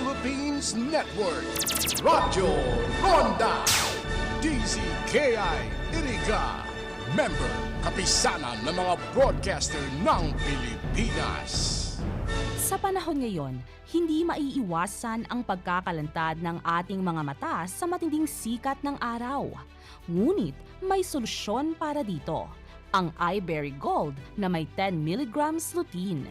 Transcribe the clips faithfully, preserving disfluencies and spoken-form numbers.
Philippines Network, Radyo Ronda, D Z K I Iriga, member, kapisanan ng mga broadcaster ng Pilipinas. Sa panahon ngayon, hindi maiiwasan ang pagkakalantad ng ating mga mata sa matinding sikat ng araw. Ngunit may solusyon para dito, ang Eyeberry Gold na may ten milligrams lutein.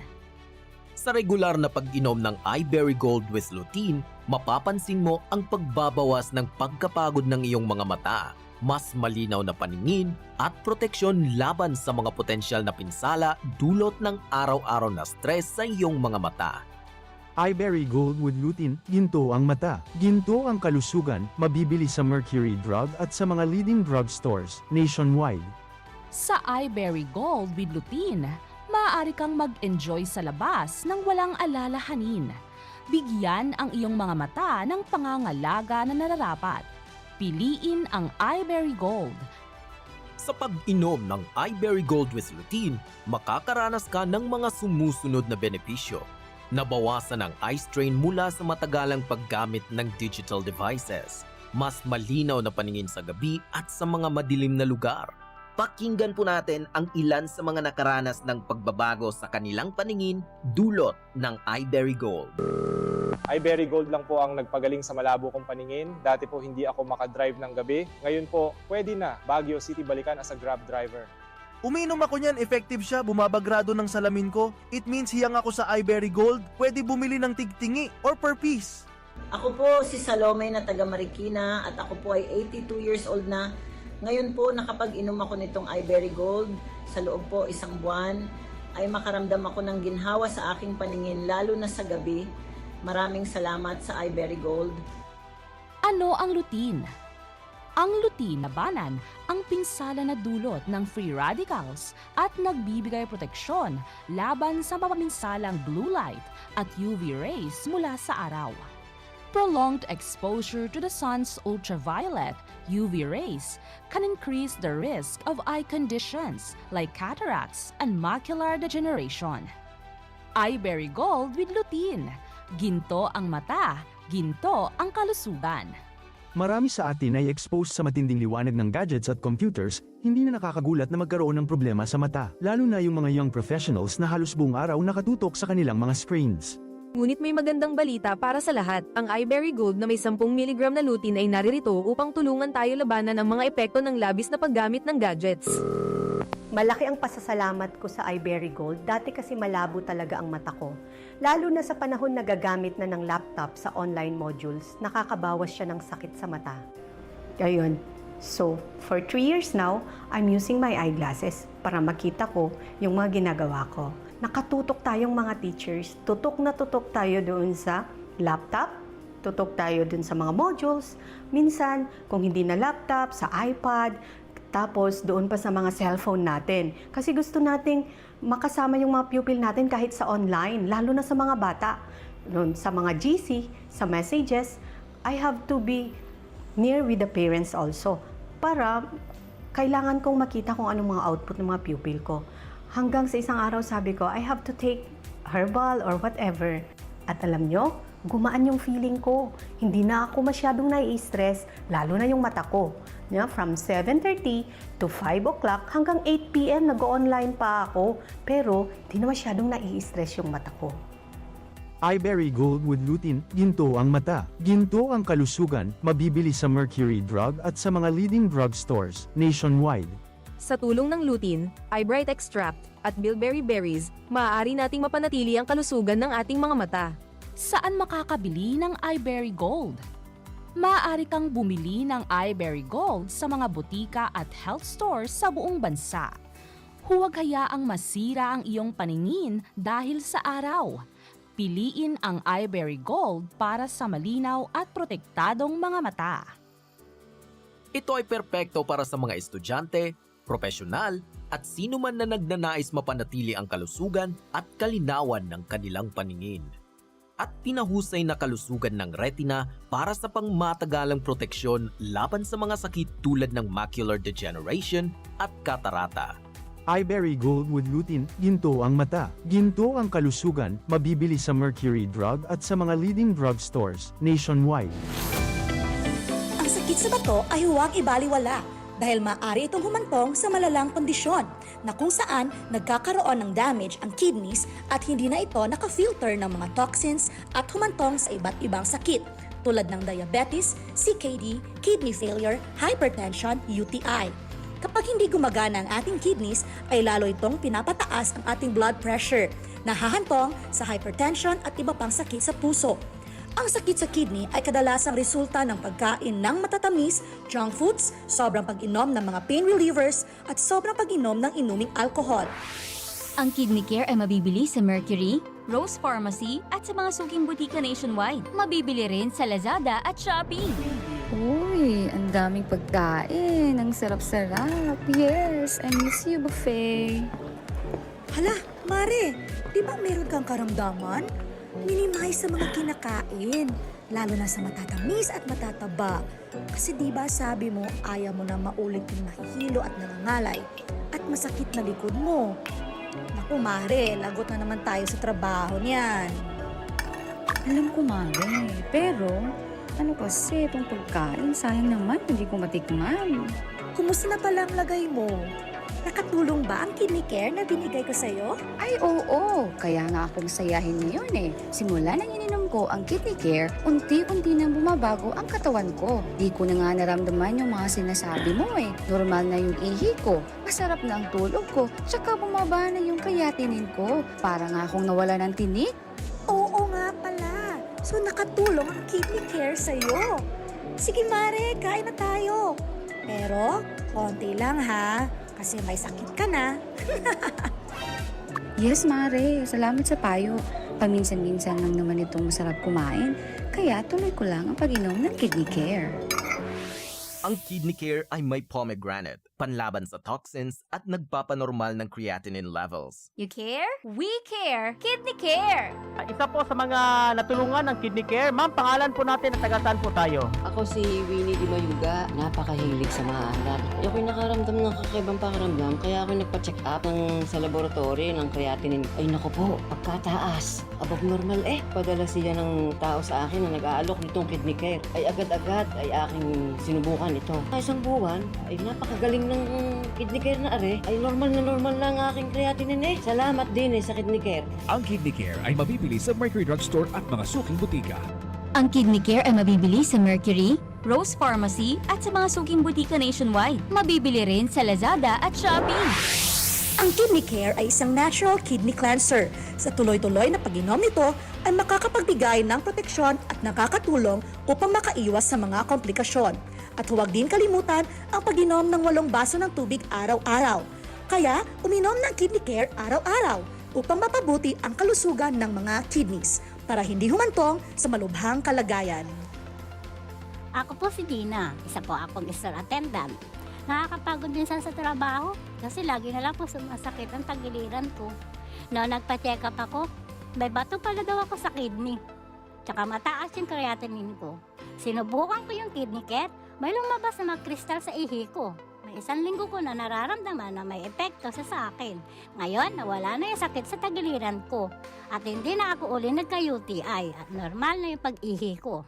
Sa regular na pag-inom ng Eyeberry Gold with Lutein, mapapansin mo ang pagbabawas ng pagkapagod ng iyong mga mata, mas malinaw na paningin, at proteksyon laban sa mga potensyal na pinsala dulot ng araw-araw na stress sa iyong mga mata. Eyeberry Gold with Lutein, ginto ang mata, ginto ang kalusugan, mabibili sa Mercury Drug at sa mga leading drugstores nationwide. Sa Eyeberry Gold with Lutein, maaari kang mag-enjoy sa labas nang walang alalahanin. Bigyan ang iyong mga mata ng pangangalaga na nararapat. Piliin ang Eyeberry Gold. Sa pag-inom ng Eyeberry Gold with Lutein, makakaranas ka ng mga sumusunod na benepisyo. Nabawasan ang eye strain mula sa matagalang paggamit ng digital devices. Mas malinaw na paningin sa gabi at sa mga madilim na lugar. Pakinggan po natin ang ilan sa mga nakaranas ng pagbabago sa kanilang paningin dulot ng Eyeberry Gold. Eyeberry Gold lang po ang nagpagaling sa malabo kong paningin. Dati po hindi ako makadrive ng gabi. Ngayon po, pwede na Baguio City balikan as a Grab driver. Umiinom ako niyan, effective siya, bumabagrado ng salamin ko. It means hiyang ako sa Eyeberry Gold, pwede bumili ng tigtingi or per piece. Ako po si Salome na taga Marikina at ako po ay eighty-two years old na. Ngayon po nakapag-inom ako nitong Iberry Gold. Sa loob po isang buwan ay makaramdam ako ng ginhawa sa aking paningin lalo na sa gabi. Maraming salamat sa Iberry Gold. Ano ang lutein? Ang lutein labanan ang pinsala na dulot ng free radicals at nagbibigay proteksyon laban sa mapaminsalang blue light at U V rays mula sa araw. Prolonged exposure to the sun's ultraviolet U V rays can increase the risk of eye conditions like cataracts and macular degeneration. Iberry Gold with lutein. Ginto ang mata, ginto ang kalusugan. Marami sa atin ay exposed sa matinding liwanag ng gadgets at computers, hindi na nakakagulat na magkaroon ng problema sa mata, lalo na yung mga young professionals na halos buong araw nakatutok sa kanilang mga screens. Ngunit may magandang balita para sa lahat. Ang Iberry Gold na may sampung miligram na lutein ay naririto upang tulungan tayo labanan ang mga epekto ng labis na paggamit ng gadgets. Malaki ang pasasalamat ko sa Iberry Gold. Dati kasi malabo talaga ang mata ko. Lalo na sa panahon na gagamit na ng laptop sa online modules, nakakabawas siya ng sakit sa mata. Ayun. So, for three years now, I'm using my eyeglasses para makita ko yung mga ginagawa ko. Nakatutok tayong mga teachers. Tutok na tutok tayo doon sa laptop. Tutok tayo doon sa mga modules. Minsan, kung hindi na laptop, sa iPad, tapos doon pa sa mga cellphone natin. Kasi gusto nating makasama yung mga pupil natin kahit sa online, lalo na sa mga bata. Doon sa mga G C, sa messages, I have to be near with the parents also para kailangan kong makita kung anong mga output ng mga pupil ko. Hanggang sa isang araw sabi ko, I have to take herbal or whatever. At alam nyo, gumaan yung feeling ko. Hindi na ako masyadong nai-stress, lalo na yung mata ko. Yeah, from seven thirty to five o'clock hanggang eight p m nag-online pa ako. Pero di na masyadong nai-stress yung mata ko. Iberry Gold with Lutein, ginto ang mata, ginto ang kalusugan, mabibili sa Mercury Drug at sa mga leading drugstores nationwide. Sa tulong ng lutein, eyebright extract, at bilberry berries, maaari nating mapanatili ang kalusugan ng ating mga mata. Saan makakabili ng Iberry Gold? Maaari kang bumili ng Iberry Gold sa mga botika at health store sa buong bansa. Huwag hayaang masira ang iyong paningin dahil sa araw. Piliin ang Iberry Gold para sa malinaw at protektadong mga mata. Ito ay perpekto para sa mga estudyante, profesional, at sino man na nagnanais mapanatili ang kalusugan at kalinawan ng kanilang paningin. At pinahusay na kalusugan ng retina para sa pangmatagalang proteksyon laban sa mga sakit tulad ng macular degeneration at katarata. Iberry Gold with Lutein, ginto ang mata, ginto ang kalusugan, mabibili sa Mercury Drug at sa mga leading drugstores nationwide. Ang sakit sa bato ay huwag ibaliwala dahil maaari itong humantong sa malalang kondisyon na kung saan nagkakaroon ng damage ang kidneys at hindi na ito naka-filter ng mga toxins at humantong sa iba't ibang sakit tulad ng diabetes, C K D, kidney failure, hypertension, U T I. Kapag hindi gumagana ang ating kidneys, ay lalo itong pinapataas ang ating blood pressure, nahahantong sa hypertension at iba pang sakit sa puso. Ang sakit sa kidney ay kadalasang resulta ng pagkain ng matatamis, junk foods, sobrang pag-inom ng mga pain relievers, at sobrang pag-inom ng inuming alcohol. Ang Kidney Care ay mabibili sa Mercury, Rose Pharmacy at sa mga suking butika nationwide. Mabibili rin sa Lazada at Shopee. Uy, ang daming pagkain. Ang sarap-sarap. Yes, I miss you, buffet. Hala, Mare, di ba meron kang karamdaman? Minimize sa mga kinakain, lalo na sa matatamis at matataba. Kasi di ba sabi mo, ayaw mo na maulit yung mahihilo at nangangalay at masakit na likod mo. Naku, Mare, lagot na naman tayo sa trabaho niyan. Alam ko, Mare. Pero, ano kasi itong pagkain? Sayang naman, hindi ko matikman. Kumusta na pala ang lagay mo? Nakatulong ba ang kidney care na binigay ko sa'yo? Ay oo, kaya nga ako masayahin ngayon eh. Simula nang ininom ko ang Kidney Care, unti-unti nang bumabago ang katawan ko. Di ko na nga naramdaman yung mga sinasabi mo eh. Normal na yung ihi ko, masarap na ang tulog ko, tsaka bumaba na yung creatinine ko. Para nga akong nawala ng tinik. Oo nga pala. So nakatulong ang kidney care sa'yo. Sige Mare, kain na tayo. Pero konti lang ha, kasi may sakit ka na. Yes, Mare. Salamat sa payo. Paminsan-minsan lang naman itong masarap kumain. Kaya tuloy ko lang ang pag-inom ng Kidney Care. Ang Kidney Care ay may pomegranate, panlaban sa toxins at nagpapanormal ng creatinine levels. You care? We care! Kidney Care! Isa po sa mga natulungan ng Kidney Care. Ma'am, pangalan po natin at taga saan po tayo? Ako si Winnie Di Mayuga, napakahilig sa mga alat. Ako'y nakaramdam ng kakaibang pakiramdam, kaya ako nagpa-check up ng, sa laboratory ng creatinine. Ay naku po, pagkataas. Abog normal eh. Padala siya ng tao sa akin na nag-aalok nitong Kidney Care. Ay agad-agad ay aking sinubukan ito. Sa isang buwan, ay napakagaling ng Kidney Care na are. Ay normal na normal na ang aking creatinine eh. Salamat din eh sa Kidney Care. Ang Kidney Care ay mabibili sa Mercury Drugstore at mga suking butika. Ang Kidney Care ay mabibili sa Mercury, Rose Pharmacy at sa mga suking butika nationwide. Mabibili rin sa Lazada at Shopee. Ang Kidney Care ay isang natural kidney cleanser. Sa tuloy-tuloy na pag-inom nito ay makakapagbigay ng proteksyon at nakakatulong upang makaiwas sa mga komplikasyon. At huwag din kalimutan ang pag-inom ng walong baso ng tubig araw-araw. Kaya, uminom ng Kidney Care araw-araw upang mapabuti ang kalusugan ng mga kidneys para hindi humantong sa malubhang kalagayan. Ako po si Dina, isa po akong store attendant. Nakakapagod minsan sa trabaho kasi lagi na lang po sumasakit ang tagiliran ko. Noon nagpa-check up ako, may bato pala daw ako sa kidney. Tsaka mataas yung creatinine ko. Sinubukan ko yung Kidney Care, may lumabas na mga kristal sa ihi ko. May isang linggo ko na nararamdaman na may epekto sa sa akin. Ngayon, nawala na yung sakit sa tagiliran ko. At hindi na ako uli nagka-U T I at normal na yung pag-ihi ko.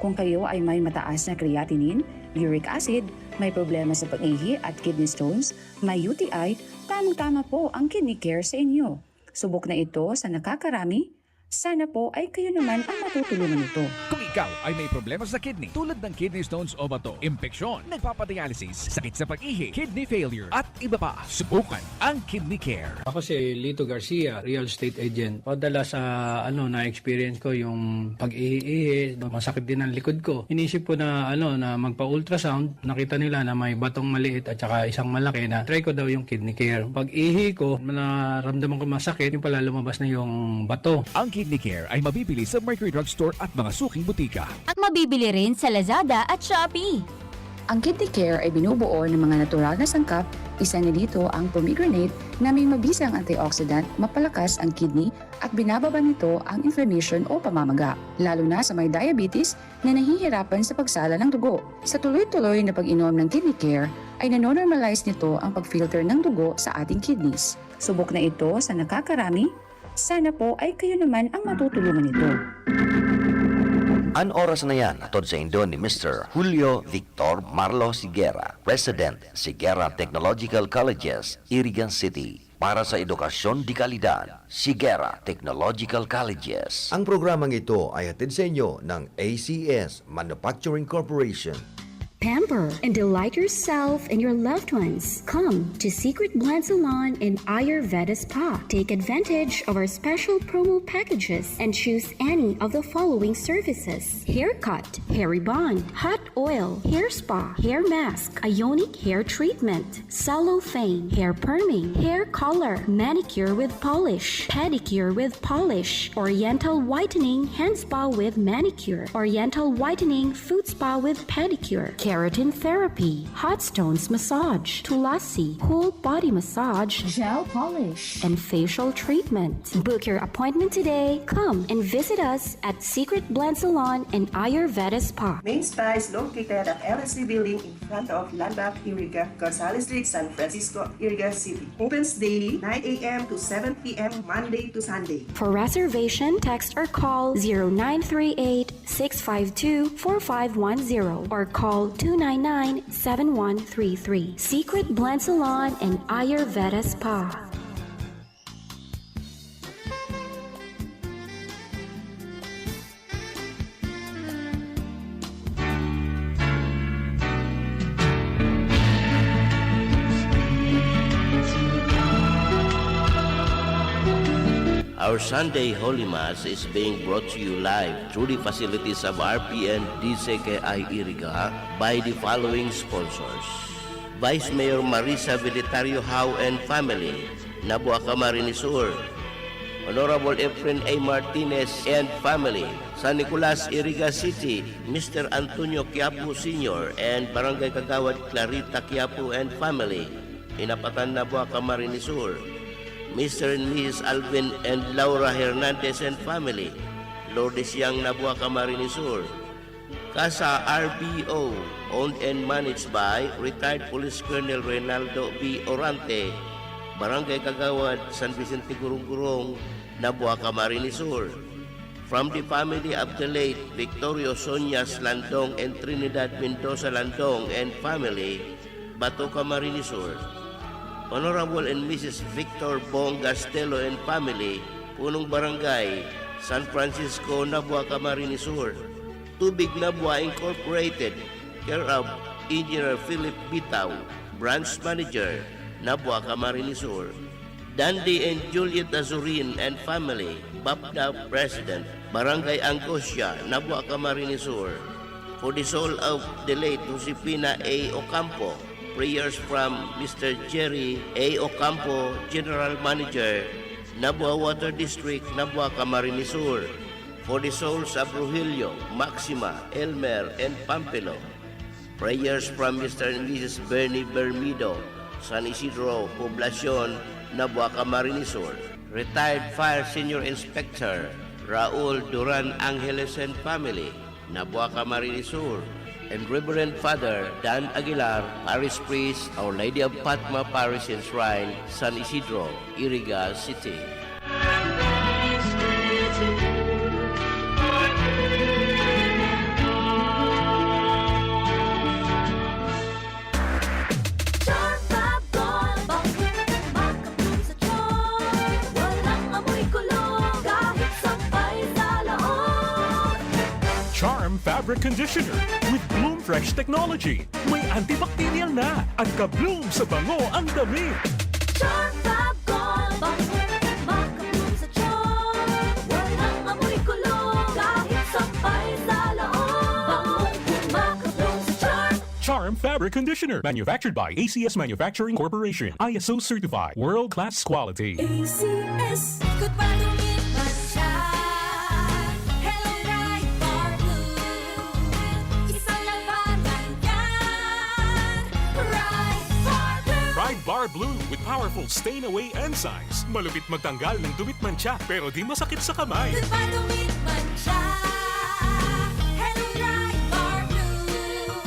Kung kayo ay may mataas na creatinine, uric acid, may problema sa pag-ihi at kidney stones, may U T I, tamang-tama po ang Kidney Care sa inyo. Subok na ito sa nakakarami. Sana po ay kayo naman ang matutulungan nito. Kung ikaw ay may problema sa kidney tulad ng kidney stones o bato, impeksyon, nagpapadialysis, sakit sa pag-ihi, kidney failure, at iba pa, subukan ang Kidney Care. Ako si Lito Garcia, real estate agent. Madalas sa ano na-experience ko yung pag-ihi-ihi, masakit din ang likod ko. Inisip ko na ano na magpa-ultrasound, nakita nila na may batong maliit at saka isang malaki na try ko daw yung Kidney Care. Pag-ihi ko, naramdaman ko masakit, yung pala lumabas na yung bato. Ang Kidney Care ay mabibili sa Mercury Drugstore at mga suking butika. At mabibili rin sa Lazada at Shopee. Ang Kidney Care ay binubuo ng mga natural na sangkap Isa na dito ang pomegranate na may mabisang antioxidant, mapalakas ang kidney at binababa nito ang inflammation o pamamaga, lalo na sa may diabetes na nahihirapan sa pagsala ng dugo. Sa tuloy-tuloy na pag-inom ng Kidney Care ay nanonormalize nito ang pag-filter ng dugo sa ating kidneys. Subok na ito sa nakakarami, sana po ay kayo naman ang matutulungan nito. An oras na yan, hatod saindo ni Mister Julio Victor Marlo Sigera, President, Sigera Technological Colleges, Iriga City. Para sa edukasyon de kalidad, Sigera Technological Colleges. Ang programang ito ay hatid sa inyo ng A C S Manufacturing Corporation. Pamper and delight yourself and your loved ones. Come to Secret Blend Salon and Ayurveda Spa. Take advantage of our special promo packages and choose any of the following services: haircut, hair rebond, hot oil, hair spa, hair mask, ionic hair treatment, cellophane, hair perming, hair color, manicure with polish, pedicure with polish, oriental whitening, hand spa with manicure, oriental whitening, foot spa with pedicure, keratin therapy, hot stones massage, tulasi, whole body massage, gel polish, and facial treatment. Book your appointment today. Come and visit us at Secret Blend Salon and Ayurveda Spa. Main Spa is located at L S C Building in front of Landmark Iriga, Gonzales Street, San Francisco, Iriga City. Opens daily nine a m to seven p m, Monday to Sunday. For reservation, text or call zero nine three eight, six five two, four five one zero or call two nine nine, seven one three three. Secret Blend Salon and Ayurveda Spa. Our Sunday Holy Mass is being brought to you live through the facilities of R P N D C K I Iriga by the following sponsors: Vice Mayor Marisa Velitario Howe and family, Nabua, Camarines Sur. Honorable Efren A. Martinez and family, San Nicolas, Iriga City, Mister Antonio Quiapo Senior and Barangay Kagawad Clarita Quiapo and family, Inapatan, Nabua, Camarines Sur. Mister and Missus Alvin and Laura Hernandez and family, Lourdes Yang, Nabua, Camarines Sur. Kasa R B O, owned and managed by retired Police Colonel Reynaldo B. Orante, Barangay Kagawad, San Vicente Gurong-Gurong, Nabua, Camarines Sur. From the family of the late Victorio Sonias Landong and Trinidad Mendoza Landong and family, Bato, Camarines Sur. Honorable and Missus Victor Bong Gastelo and family, Punong Barangay, San Francisco, Nabua, Camarines Sur. Tubig Nabua Incorporated, care of Engineer Philip Bitao, Branch Manager, Nabua, Camarines Sur. Dandy and Juliet Azurin and family, BAPDA President, Barangay Angosia, Nabua, Camarines Sur. For the soul of the late Josefina A. Ocampo, prayers from Mister Jerry A. Ocampo, General Manager, Nabua Water District, Nabua, Camarines Sur. For the souls of Rogelio, Maxima, Elmer, and Pampilo. Prayers from Mister and Missus Bernie Bermido, San Isidro, Poblacion, Nabua, Camarines Sur. Retired Fire Senior Inspector Raul Duran Angeles and family, Nabua, Camarines Sur. And Reverend Father Dan Aguilar, Parish Priest, Our Lady of Fatma Parish and Shrine, San Isidro, Iriga City. Charm Fab Gold, bangong makabloom sa charm. Walang amoy kulog, kahit sampay sa laot. Charm Fabric Conditioner with Bloom Fresh Technology. May antibacterial na. Ang ka-bloom sa bango ang damit. Charm Fab Gold, bangong makabloom sa charm. Walang amoy kulog, kahit sampay sa laot. Bangong makabloom sa charm. Charm Fabric Conditioner. Manufactured by A C S Manufacturing Corporation. I S O certified. World class quality. A C S. Ikot pa, lumipat siya. Hello, Ride for Blue. Isang labanan yan. Ride for Blue. Pride Bar Blue with powerful stain away enzymes. Malupit magtanggal ng dumit mantsa, pero di masakit sa kamay. Di ba dumit mantsa? Hello Pride Bar Blue.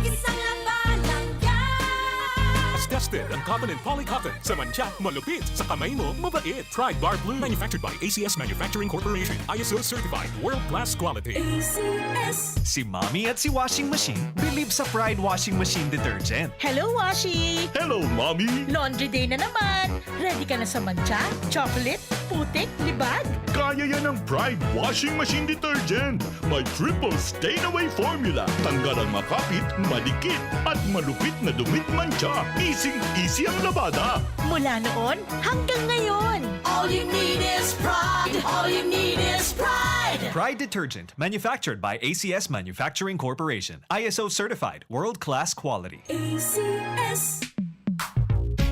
Isang laba lang yan. Tested ang cotton and polycotton. Sa mantsa, malupit. Sa kamay mo, mabait. Pride Bar Blue, manufactured by A C S Manufacturing Corporation. I S O certified, world class quality. A C S. Si Mommy at si Washing Machine believe sa Pride Washing Machine Detergent. Hello, Washi! Hello, Mommy! Laundry day na naman! Ready ka na sa mantsa, chocolate, putik, libag? Kaya yan ng Pride Washing Machine Detergent. May triple stain away formula. Tanggal ang makapit, madikit, at malupit na dumit mantsa. Easy-easy ang labada. Mula noon hanggang ngayon! All you need is pride. All you need is pride. Pride Detergent, manufactured by A C S Manufacturing Corporation. I S O certified, world-class quality. A C S.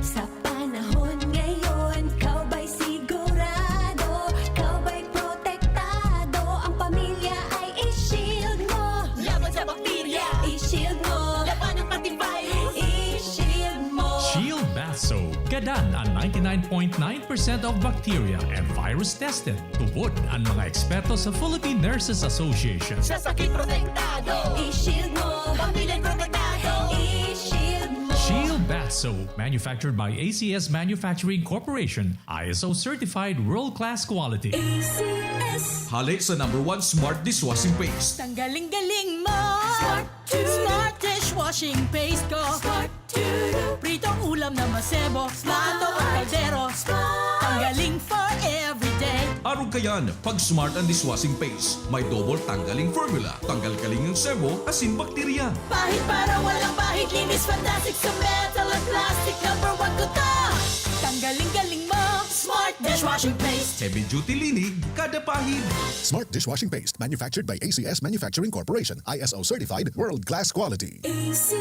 Sa panahon ngayon, ikaw ba'y sigurado? Ikaw ba'y protektado? Ang pamilya ay i-shield mo. Laban sa bakterya, i-shield mo. Labanan pati virus, i-shield mo. Shield Bath Soap. Gadan an ninety-nine point nine percent of bacteria and virus tested. Tubod an mga eksperto sa Philippine Nurses Association. Sa sakit protektado, i-shield mo. Pamilya protektado, i-shield mo. Shield Bath Soap, manufactured by A C S Manufacturing Corporation, I S O certified world-class quality. A C S. Hale sa number one smart dishwashing paste. Tanggaling-galing mo! Smart to. Smart dishwashing paste ko! Smart to. Pritong ulam na masebo, plato o kaldero. Ang galing for everyday. Arog kayan, pag smart ang dishwashing paste. May double tanggaling formula. Tanggal kaling ang sebo, asin bakterya. Pahid para walang bahid, linis fantastic sa metal at plastic. Number one ko to! Tanggaling-galing mo! Smart dishwashing paste! Heavy duty linig, kada pahid. Smart dishwashing paste, manufactured by A C S Manufacturing Corporation, I S O certified, world class quality. A C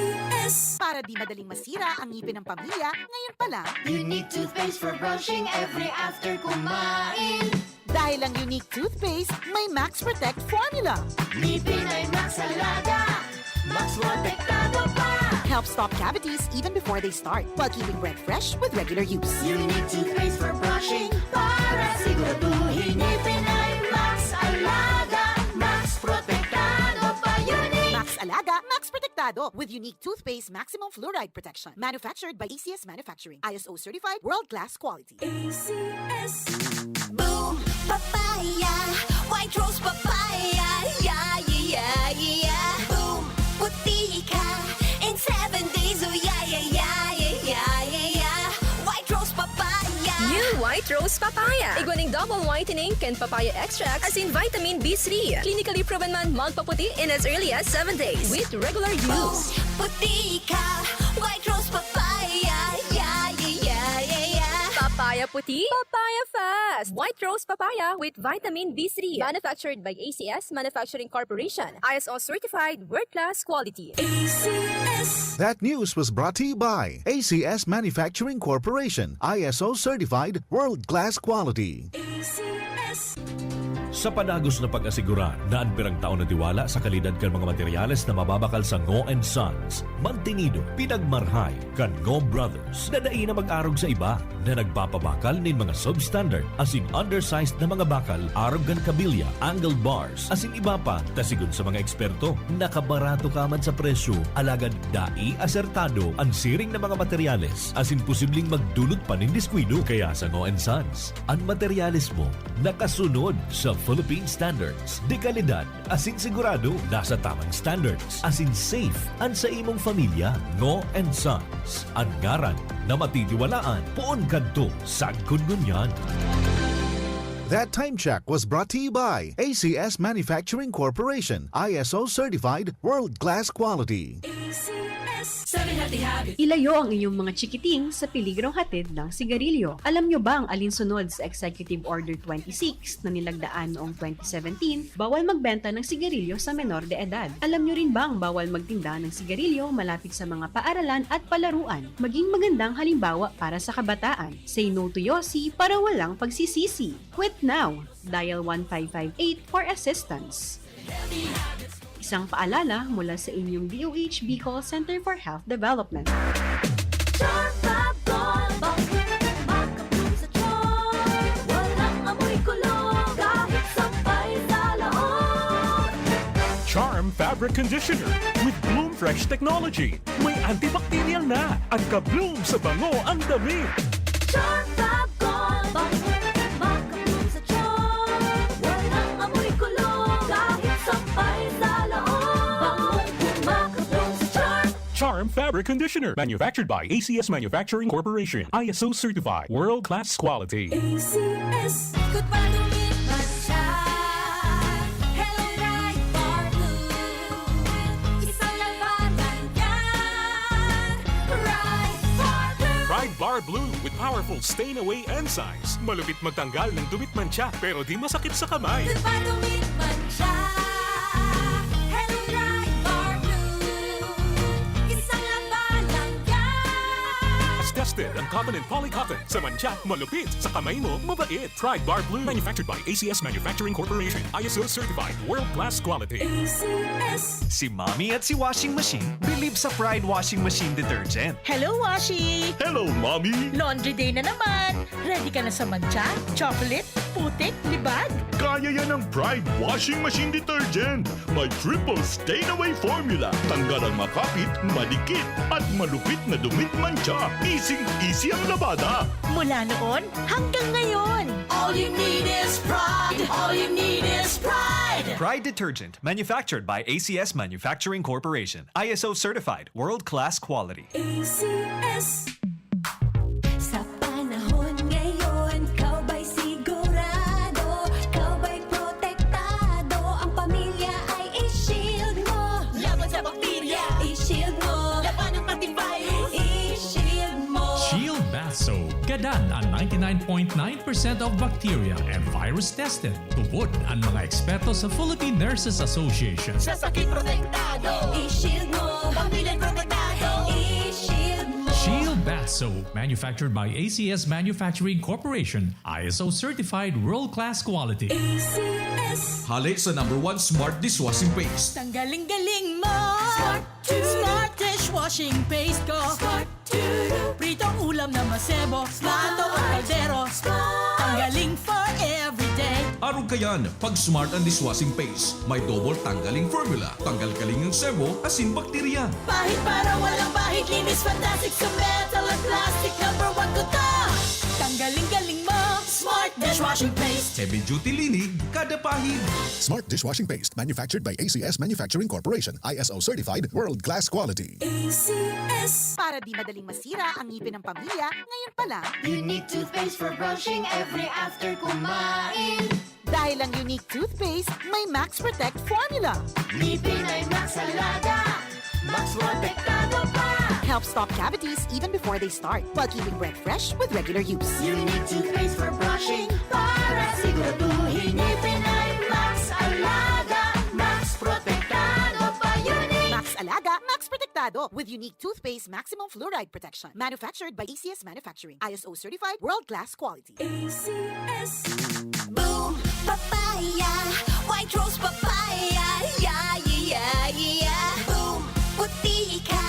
S. Para di madaling masira ang ngipin ng pamilya, ngayon pa lang. Unique toothpaste for brushing every after kumain. Dahil ang Unique Toothpaste may Max Protect Formula. Ngipin ay Max Alaga. Max Protektado pa. Helps stop cavities even before they start, while keeping breath fresh with regular use. Unique toothpaste for brushing para siguraduhin ngipin ay Max Alaga. Max Protektado pa. Unique. Max Alaga, Max Protektado with Unique Toothpaste Maximum Fluoride Protection. Manufactured by A C S Manufacturing. I S O certified, world-class quality. A C S. Boom! Papaya! White Rose Papaya! Yeah, yeah, yeah, yeah! Boom! Puti ka in seven days! Oh, yeah, yeah, yeah, yeah, yeah, yeah! White Rose Papaya! New White Rose Papaya. Igwa ning double whitening kan papaya extract asin vitamin B three. Clinically proven man magpaputi in as early as seven days with regular use. Puti ka! White Rose Papaya! Yeah, yeah, yeah, yeah, yeah! Papaya puti, papaya fast. White Rose Papaya with vitamin B three. Manufactured by A C S Manufacturing Corporation. I S O certified, world-class quality. A C S. That news was brought to you by A C S Manufacturing Corporation, I S O certified, world-class quality. A C S. Sa padagos na pag-asigurar na an pirang tao natiwala sa kalidad kan mga materyales na mababakal sa Ngo and Sons, mantinido, pinagmarhay kan Ngo Brothers na dai na mag-arog sa iba na nagpapabakal nin mga substandard asin undersized na mga bakal arog kan kabilya, angle bars, asin iba pa, ta sigon sa mga eksperto, nakabarato ka man sa presyo, alagad dai asertado an siring na mga materyales asin posibleng magdulot pa nin diskuido. Kaya sa Ngo and Sons, an materyales mo nakasunod sa Philippine standards de kalidad asin sigurado nasa tamang standards asin safe an sa imong pamilya. Ngo and Sons, an ngaran na matitiwalaan poon kadto sagkod ngunyan. That time check was brought to you by A C S Manufacturing Corporation, I S O certified, world-class quality. A C S. Seven Healthy Habits. Ilayo ang inyong mga chikiting sa peligrong hatid ng sigarilyo. Alam nyo bang alinsunod sa Executive Order twenty-six na nilagdaan noong twenty seventeen, bawal magbenta ng sigarilyo sa menor de edad? Alam nyo rin bang bawal magtinda ng sigarilyo malapit sa mga paaralan at palaruan? Maging magandang halimbawa para sa kabataan. Say no to Yossi para walang pagsisisi. Quit now! Dial one five five eight for assistance. Isang paalala mula sa inyong D O H Bicol Center for Health Development. Fabric conditioner with Bloom Fresh technology. May antibacterial na at ka-bloom sa bango ang damit. Charm Fab Gold, bango maka-bloom sa charm. Walang amoy kulog, kahit sampay sa loob. Bangong maka-bloom sa charm. Charm Fabric Conditioner, manufactured by A C S Manufacturing Corporation, I S O certified, world-class quality. A C S. Good pa dumit man siya. Hello, Pride Bar Blue. Isang labanan yan. Pride Bar Blue. Pride Bar Blue with powerful stain away enzymes. Malupit magtanggal ng dumit mantsa pero di masakit sa kamay. Good pa dumit man siya. Hello, Pride Bar Blue. Isang labanan yan. Tested ang cotton and poly cotton. Sa mantsa, malupit. Sa kamay mo, mabait. Pride Bar Blue. Manufactured by A C S Manufacturing Corporation. I S O certified. World class quality. A C S. Si Mommy at si Washing Machine bilib sa Pride Washing Machine Detergent. Hello, Washi! Hello, Mommy! Laundry day na naman! Ready ka na sa mantsa, chocolate, putik, libag? Kaya yan ng Pride Washing Machine Detergent. May triple stain away formula. Tanggal ang makapit, madikit, at malupit na dumit mantsa. Easy-easy ang labada. Mula noon hanggang ngayon! All you need is pride. All you need is pride. Pride Detergent, manufactured by A C S Manufacturing Corporation. I S O certified, world-class quality. A C S. Sa panahon ngayon, ikaw ba'y sigurado? Ikaw ba'y protektado? Ang pamilya ay i-shield mo. Laban sa bakterya, i-shield mo. Labanan pati virus, i-shield mo. Shield Bath Soap. Gadan ang ninety-nine point nine percent of bacteria and virus tested. Tubod ang mga eksperto sa Philippine Nurses Association. Sa sakit protektado, i-shield mo. Pamilya protektado, i-shield mo. Shield Bath Soap, manufactured by A C S Manufacturing Corporation, I S O certified world-class quality. A C S. Hale sa number one smart dishwashing paste. Tanggaling-galing mo! Smart to. Smart dishwashing paste ko! Smart to. Pritong ulam na masebo, plato o kaldero. Ang galing for everyday. Arog kayan, pag smart ang dishwashing paste, may double tanggaling formula. Tanggal kaling ang sebo, asin bakterya. Pahid para walang bahid, linis fantastic sa metal at plastic. Number one ko to. Tanggaling-galing mo! Smart dishwashing paste. Heavy duty linig, kada pahid. Smart dishwashing paste manufactured by A C S Manufacturing Corporation, I S O certified, world class quality. A C S. Para di madaling masira ang ngipin ng pamilya, ngayon pa lang. Unique toothpaste for brushing every after kumain. Dahil ang Unique Toothpaste may Max Protect Formula. Ngipin ay Max Alaga. Max Protektado pa. Helps stop cavities even before they start, while keeping breath fresh with regular use. Unique toothpaste for brushing para siguraduhin ngipin ay Max Alaga. Max Protektado pa. Unique. Max Alaga, Max Protektado with Unique Toothpaste Maximum Fluoride Protection. Manufactured by A C S Manufacturing. I S O certified, world-class quality. A C S. Boom! Papaya! White Rose Papaya! Yeah, yeah, yeah, yeah! Boom! Puti ka!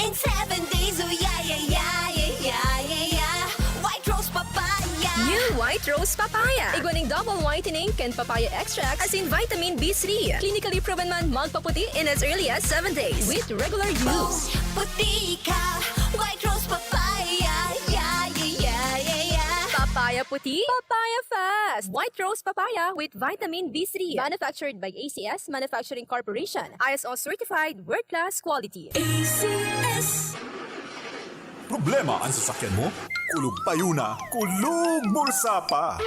In seven days, oh yeah, yeah, yeah, yeah, yeah, yeah, yeah! White Rose Papaya! New White Rose Papaya. Igwa ning double whitening kan papaya extract asin vitamin B three. Clinically proven man magpaputi in as early as seven days with regular use. Puti ka! White Rose Papaya! Yeah, yeah, yeah, yeah, yeah! Papaya puti, papaya fast. White Rose Papaya with vitamin B three. Manufactured by A C S Manufacturing Corporation. I S O certified, world-class quality. A C S. Problema an sasakyan mo? Kulog payo na, kulog bulsa pa!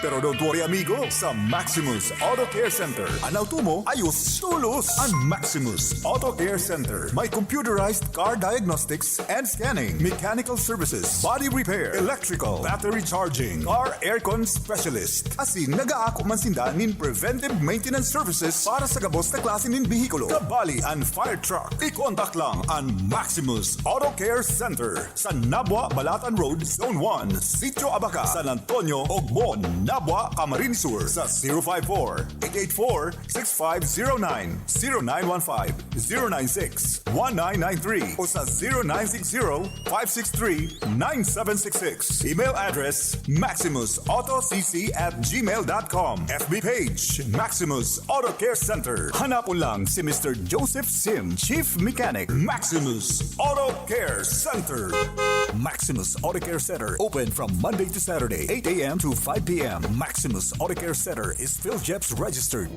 Pero don't worry, amigo, sa Maximus Auto Care Center, an auto mo ayos tolos. An Maximus Auto Care Center may computerized car diagnostics and scanning, mechanical services, body repair, electrical, battery charging, car aircon specialist. Asin nagaako man sinda nin preventive maintenance services para sa gabos na klase nin behikulo, kabali an fire truck. I-contact lang an Maximus Auto Care Center sa Nabua, Balatan Road, Zone one, Sitio Abaca, San Antonio, Ogmon, Tabua, Camarines Sur, sa zero five four, eight eight four, six five zero nine, zero nine one five, zero nine six, one nine nine three o sa zero nine six zero, five six three, nine seven six six. Email address, maximus auto c c at gmail dot com. F B page, Maximus Auto Care Center. Hanapon lang si Mister Joseph Sim, Chief Mechanic, Maximus Auto Care Center. Maximus Auto Care Center, open from Monday to Saturday, eight a m to five p m. Maximus Auto Care Center is PhilGEPS registered.